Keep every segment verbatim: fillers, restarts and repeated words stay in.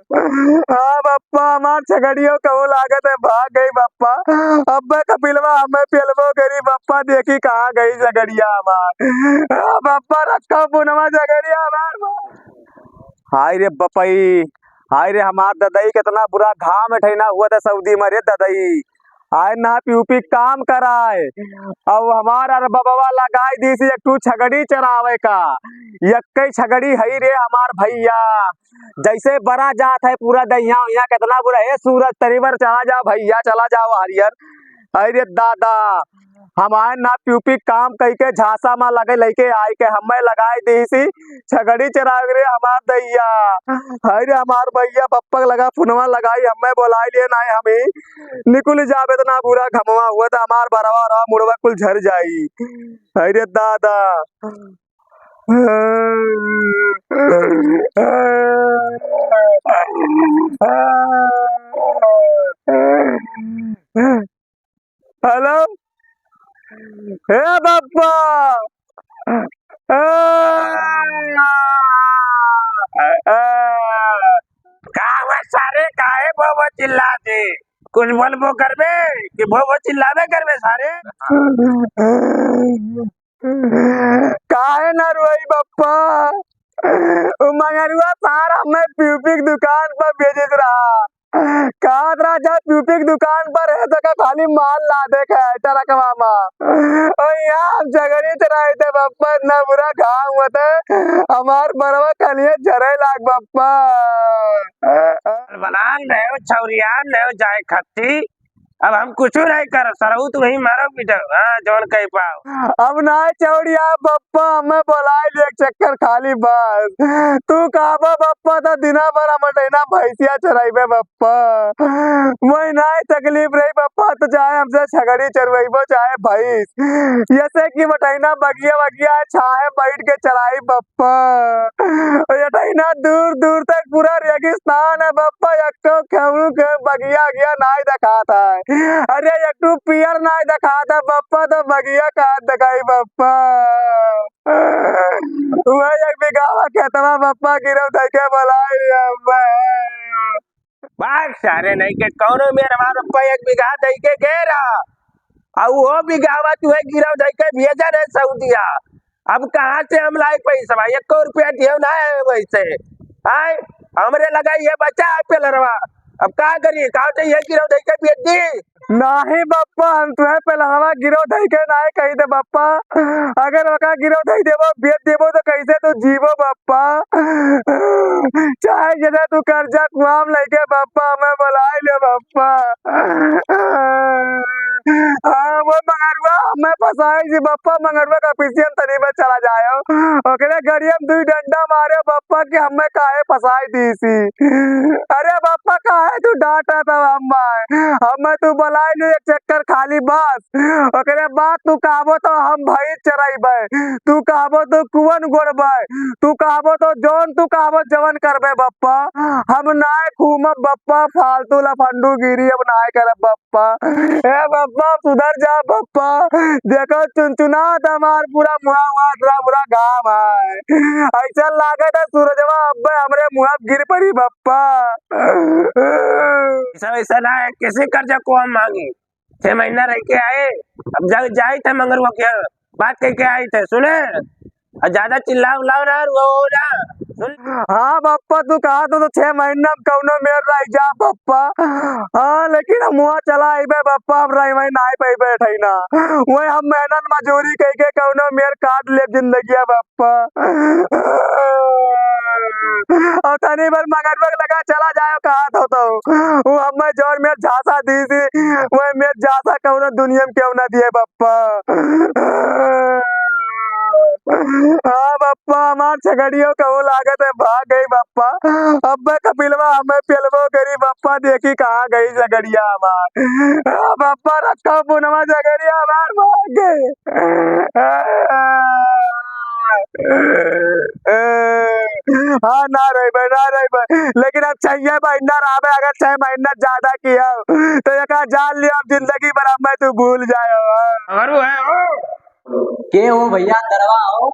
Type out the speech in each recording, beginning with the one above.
हाँ बप्पा, हमार छगड़ियो कहूँ लागत है भाग गई बप्पा। अब्बे कपिलवा हमें पेलबो करी बप्पा, देखी कहाँ गई छगड़िया हमार। हाँ बप्पा, रखा पुनवा छगड़िया हमार। हाय रे बपई, हाय रे हमार ददई, कितना बुरा घाम ठैना हुआ था सऊदी में रे ददई। आए ना पीऊ पी काम कराए। अब हमार अर बबवा लगाई दीसी एक ठू छगड़ी चरावे का। यक्कई छगड़ी हई रे हमार भैया। जैसे बरा जात है पूरा दहिया उहिया, कितना बुरा। ए सूरज, तनी बर चला जा भैया, चला जाओ हरियर। अरे दादा, हमार ना पीऊ पी काम कई के झांसा मा लगे लइके आई के हमें लगाई दीसी छगड़ी चरावे रे हमार दैया। हाय रे हमार भैया, बप्पा लगा फोनवा लगाई, हमें बोलाई लिए ना हम ही निकुल जाबे, इतना बुरा घमवा हुआ था, हमार बरवा रहा मुड़वा कुल झर जाई। हाय रे दादा। हेलो, हे बप्पा। का हुआ सारे, काहे भोभो चिल्लाते? कुछ बोलबो करबे कि भोभो चिल्लाबे करबे सारे? काहे ना रोई बप्पा? उ मंगरुआ सार हमें पीऊ पी के दुकान पर भेजत रहा। कहत रहा, "जा पीऊ पी के दुकान पर है, तो का खाली माल लादे के है ट्रकवा मा।" ओ यहाँ हम छगड़ी चराई थे बप्पा, इतना बुरा घाम होते, हमार बरवा कलिए झरे लाग बप्पा। बलान रहे हो, छौरियान रहे हो, जाए खत्ती। अब हम कुछ नहीं करब, सरऊ तू वही मारो पीटो, हाँ, जौन कह पाओ। अब ना छौरिया बप्पा, हमें बोलाई ले एक चक्कर खाली बस। तू कहबो बप्पा तो दिना भर हम अटैना भैंसिया चराइबे बप्पा। वही ना तकलीफ रही बप्पा, तो चाहे हमसे छगड़ी चरवैबो चाहे भैंस। जैसे कि बटैना बगिया बगिया छाहे बैठ के चराई बप्पा। बप्पा, ये टहिना दूर दूर तक पूरा रेगिस्तान है बप्पा, एक्को खेवड़ू के बगिया अगिया नाई देखात है। अरे एक ठू पियर नाई देखात है बप्पा, तो बगिया का देखाई बप्पा। वह एक बिगावा खेतवा बप्पा गिरव धइके बोलाई रे अम्मा। भाग सारे, नहीं के कौनो मेर हमार बप्पा एक बिगहा दई के गए रहा, अउ वो बिगहवा तुहे गिरव दई के भेजे रहे सऊदिया। अब कहाँ से हम लाई पैसवा? एको रुपया दियो ना है वैसे। आय, हमरे लगा ये बचा है पेलरवा, अब का करी? का तो ये गिरव दई के बेच दी? नाही बप्पा, हम तुहे पेलरवा गिरव दई के नाही कही दे बप्पा। अगर ओका गिरव दई देबो, बेच देबो तो कैसे तू जीबो बप्पा? चाहे जने तू कर्जा कुआम लइके बप्पा हमें बोलाई ले बप्पा। हाँ, वो मंगरुआ हमें फंसाई जी बप्पा, मंगरुआ का पीछे हम तनी में चला जायो। ओकरे गड़िया में दुई डंडा मारे बप्पा कि हमें काहे फंसाई दीसी। अरे बप्पा काहे तू डांटा था हमें? हमें तू बोलाई ले एक चक्कर खाली बस। ओकरे बाद तू कहबो तो हम भैंस चरइबे, तू कहबो तो कुवन गोड़बे, तू कहबो तो जौन तू कहबो जवन करबे बप्पा। हम नाय घूमब बप्पा, फालतू लफंडू गिरी अब नाय करब बप्पा। ए बप्पा सुधर जा बप्पा, देखो चुनचुनात हमार पूरा मुहा हुआ, पूरा पूरा गाँव है। ऐसा लागत है सूरजवा अब्बे हमरे मुहा गिर पड़ी बप्पा। ऐसा वैसा ना है, कैसे कर्जा को हम मांगी? छह महीना रह के आए, अब जा, जाए थे मंगरुआ के यहाँ, बात कह के आए थे, सुने? और ज्यादा चिल्लाओ उल्लाओ ना, रो ना, सुन? हाँ बप्पा, तू कहा तो, तो छह महीना में कौनो मेर रह जा बप्पा। हाँ, लेकिन हम वहाँ चला आइबे बप्पा, हम रह वहीं ना आइ पाइबे ठैना। वही हम मेहनत मजूरी कह के कौनो मेर काट ले जिंदगिया बप्पा। और तनी भर मगरमच्छ लगा चला जाओ, कहा था तो। वो हमें जोर में झांसा दीसी, वो में झांसा कौनो दुनिया में क्यों ना दिए बप्पा। हाँ बप्पा, हमार छगड़ियों का वो लागत है, भाग गई बप्पा। अब्बे कपिलवा हमें पेलबो करी बप्पा, देखी कहाँ गई छगड़िया हमार। हाँ बप्पा, रखा पुनवा छगड़िया हमार भाग गई। हाँ, ना रहिबे, ना रहिबे, लेकिन अब छह महीना रहबे, अगर छह महीना ज्यादा किया, तो एका जान लिया, अब जिंदगी भर हमें तू भूल जाए। मगरू है हो? के हो भैया, अंदरवा आओ।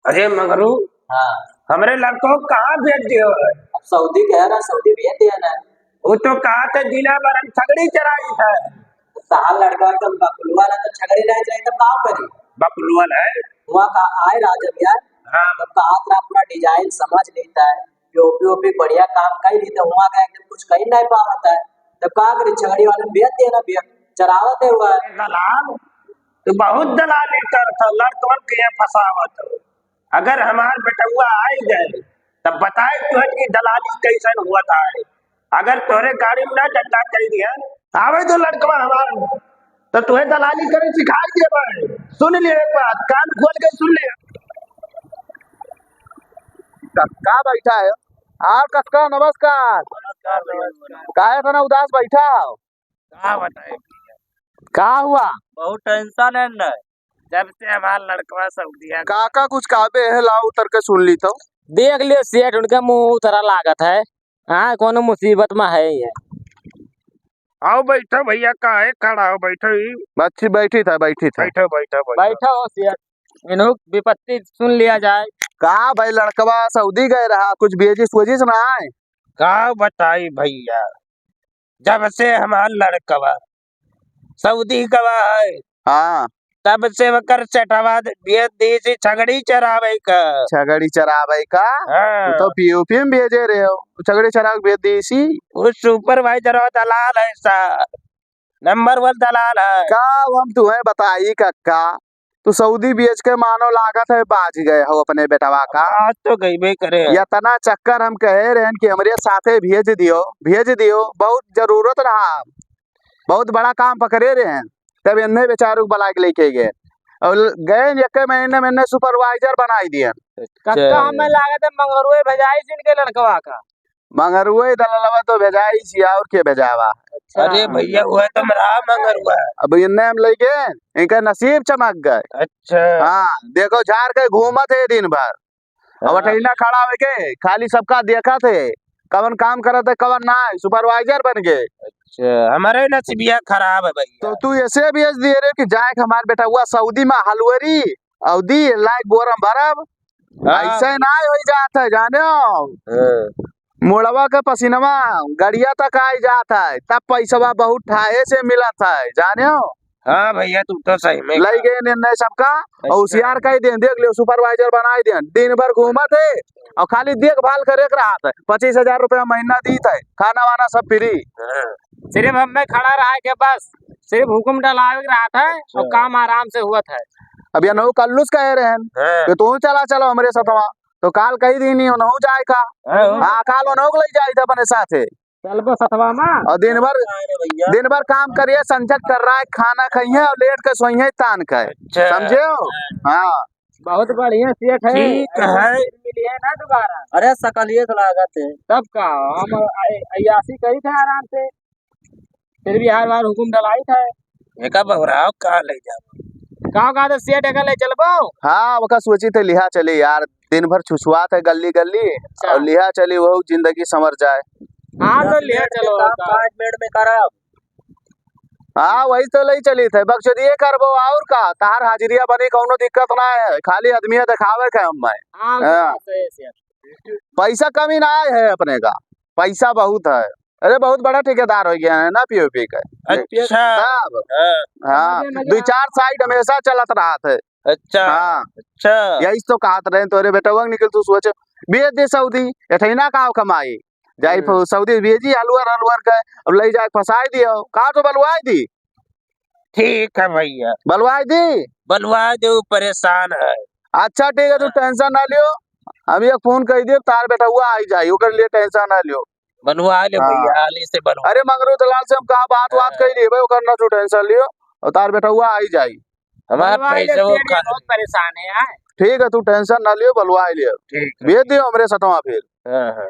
अरे मगरू, हाँ। हमरे लड़को कहाँ भेज दियो है? अब सऊदी कहे ना, सऊदी भेज दिया ना। वो तो कहा थे जिला भर हम छगड़ी चराई है। तो तहार लड़का एकदम बकलुआ ना, तो छगड़ी नहीं चराई, तब का करी? बकलुआ है। वहाँ का आए राजन यार, हाँ। तब कहा था पूरा design समझ लेता है, पीओपी ओपी बढ़िया काम कर लेता है, वहाँ का एकदम कुछ कर नहीं पावत है, तब का करी? छगड़ी वाले में भेज दिया ना, भेज चरावत है हुआ। दलाल, तू बहुत दलाली करत हो, लड़कवन के यहाँ फंसावत हो। अगर हमार बेटउआ आइ गए, तब बताए तुहन की दलाली कैसन हुआ था। अगर तोहरे गाड़ी में ना डंडा कह दिया, आवे तो लड़कवा हमार, तो तुहे दलाली करे सिखाई देबे। सुन ले एक बात, कान खोल के सुन ले। कक्का बैठा है। और कक्का नमस्कार। नमस्कार भैया। काहे इतना उदास बैठा हो? का बताए भैया? का हुआ? बहुत tension है न, जब से हमार लड़कवा सऊदिया। काका कुछ कहबे है, लाओ उतर के सुन ली तो। देख लियो सेठ, उनके मुंह उतरा लागत है। हाँ, कोनो मुसीबत में है ये। आओ बैठो भैया, काहे खड़ा हो, बैठो ही। बच्ची बैठी था, बैठी था। बैठो, बैठो, बैठो। बैठो सेठ, इन्हों विपत्ति सुन लिया जाए। का भाई, लड़कवा सऊदी गए रहा, कुछ भेजिस वोजिस ना आए? का बताई भैया, जब से हमार लड़कवा सऊदी गवा है, हाँ। तब से ओकर सेठवा भेज दी सी छगड़ी चरावे का। छगड़ी चरावे का? हाँ। तू तो पीओपी में भेजे रहे हो, छगड़ी चरावे भेज दी सी। वो supervisor और दलाल है सर, number one दलाल है। का हम तुम्हें बताई कक्का, तू सऊदी भेज के मानो लागत है बाज गए हो अपने बेटवा का। बाज तो गईबे करे। इतना चक्कर हम कहे रहन कि हमरे साथे भेज दियो, भेज दियो, बहुत जरूरत रहा, बहुत बड़ा काम पकड़े रहन, तब इन्हें बेचारू को बुला के लेके गए और गए एक महीने में इन्हें supervisor बनाई दिए। अच्छा। कक्का हमें लागत है मंगरुए भेजाई जिनके लड़कवा का। मंगरुए दललवा तो भेजाई सी, और के भेजावा? अच्छा। अरे भैया, वह तो मेरा मंगरुआ है। अब इन्हें हम लेके, इनका नसीब चमक गए। अच्छा। हाँ, देखो झाड़ के घूमत है दिन भर। अब हाँ। अठैना खड़ा होके खाली सबका देखत है, कवन काम करत है, कवन ना है, supervisor बन गए। अच्छा, हमारे नसीबिया खराब है भैया। तो तू ऐसे भेज दिए रे कि जाए के हमार बेटवा सऊदी में हलवरी, अवधी लायक बोरम भरब, हाँ। ऐसे ना हो जात है, जाने हो? हाँ। मुड़वा के पसीनवा गड़िया तक आई जात है, तब पैसवा बहुत ठाहे से मिलत है, जाने हो? हाँ भैया, तू तो सही में लई गए निर्णय सबका, और अच्छा। होशियार कह दें, देख लियो, supervisor बनाई दें, दिन भर घूमत है और खाली देखभाल करे के रहत है, पच्चीस हजार रुपया महीना दीत है, खाना वाना सब free। हाँ। सिर्फ हमें खड़ा रहा के बस, सिर्फ हुकुम डलावे के रहत है और अच्छा। काम आराम से हुआ था। अब ये नौ कल्लूस कहे रहे हैं हाँ। कि तू चला चलो हमरे सथवा, तो काल कही दीनी उनहु जाए का। हाँ। हाँ, काल उनहु को ले जाए थे अपने साथे। चलबो सथवा में। और दिन भर, अरे भैया। दिन भर काम करिए, संझक कर रहा है, खाना खाइए और लेट के सोइए तान का है। अच्छा। समझे हो? हाँ। बहुत बढ़िया सेठ है। ठीक है। मिलिए ना दोबारा। अरे सकलिए से लागत है। तब का, हम अय-, अय्यासी करी थे आराम से। फिर भी हर बार हुकुम डलाई थे। एका बहुराव का ले जाओ? का, का तो सेठ एका ले चलबो? हाँ, ओका सोची थे लिहा चली यार, दिन भर छुछुआत है गली गली, अच्छा। और लिहा चली वहू जिंदगी संवर जाए। हाँ, तो लिहा चलो। काम पाँच मिनट में करब। हाँ, वही तो लई चली थे, बकचोदिये करबो और का, तहार हाजिरिया बनी, कौनो दिक्कत ना है, खाली आदमिया देखावे के हम भाई। हाँ, हाँ। सही है, सही है। पैसा कमी ना आए है अपने का, पैसा बहुत है। अरे, बहुत बड़ा ठेकेदार हो गया है ना पीओपी का। अच्छा। तब। हाँ। हाँ, मजे, मजे। दो चार site हमेशा चलत रहत है। अच्छा। हाँ। अच्छा। यही तो कहत रहे, तोरे बेटवा निकल, तू सोचे, बेच दे सऊदी, एठैना का कमाई। जाई हम्म। फ-, सऊदी भेजी हलुअर हलुअर के, अब ले जाके फंसाई दियो। का तो बलवाई दी? ठीक है भैया। बलवाई दी? बलवाई दे, उ परेशान है। अच्छा ठीक है, तू हाँ। Tension ना लियो, हम एक फोन कह दियो, तार बेटवा आई जाई, ओकर लिए tension ना लियो। बलवाई ले हाँ। भैया, हाली से बलवाई। अरे मंगरू दलाल से हम कहा बात बात हाँ। कह लिए भाई, ओकर ना तू tension लियो, और तार बेटवा आई जाई। हमार बलवाई ले पैसा वो सेठ, खा बहुत परेशान है यार। ठीक है, तू tension ना लियो, बलवाई लियो। ठीक है। भेज दियो हमरे सथवा फिर। हाँ, हाँ।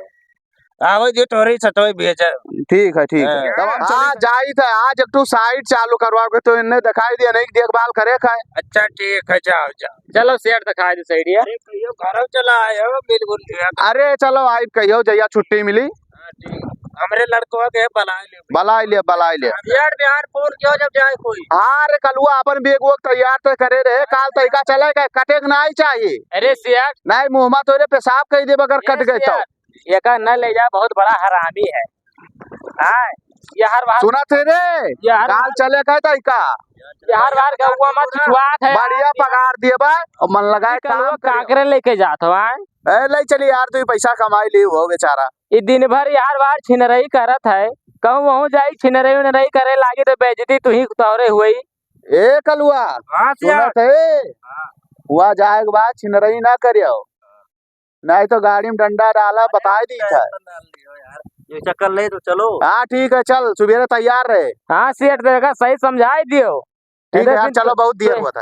आवे जे तोरे सथवा भेजा। ठीक है, ठीक है। हाँ। तब हम हाँ, चली। जाई थे, आज एक ठो site चालू करवा के तो इन्हें दिखाई दिया नहीं, देखभाल करे का है। अच्छा, ठीक है, जाओ, जाओ। चलो, site दिखाई दे site है। अरे, कहियो घरों चला आए हो, मिल गुल लिया। अरे, चलो, आई कहियो, जहिया छुट्टी मिली। हाँ, ठीक। हमरे लड़कवा के बलाइ ले। बलाइ ले, बलाइ ले। यार, बिहान फोन कियो जब जाए कोई। हाँ रे कलुआ, अपन बैग वैग तैयार तो करे रहे, काल तइका चले के, कटे के नाहीं चाहिए। अरे सेठ। नाहीं, मुँह मा तोरे पेशाब कइ देब अगर कट गए तो। सेठ, एका न ले जा, बहुत बड़ा हरामी है। हाँ, ये हर बार सुनत है रे, ये हर काल बार चले के तइका। ये हर बार गौवा मा छिछुआत है। बढ़िया पगार दिए बा, और मन लगाए ये कलुआ काम करे। काकरे लेके जात हो, आए? ए, ले चली यार, तू ही पैसा कमाई ली हो बेचारा। ये दिन भर यार बार छिनरई करत है, कहूँ वहूँ जाई छिनरई उनरई करे लागी तो बेइज्जती तू ही तोहरे हुई। ए कलुआ, हाँ, सिया। सुनत है? हाँ। हुआ जाए के बाद छिनरई ना करियो, नहीं तो गाड़ी में डंडा डाला, बताई दी था। ये चक्कर ले तो चलो। हाँ, ठीक है, चल, सुबेरे तैयार रहे। हाँ, सेठ, देखा, सही समझाई दियो। ठीक है ऐसे यार, फिर चलो, बहुत देर तो हुआ था।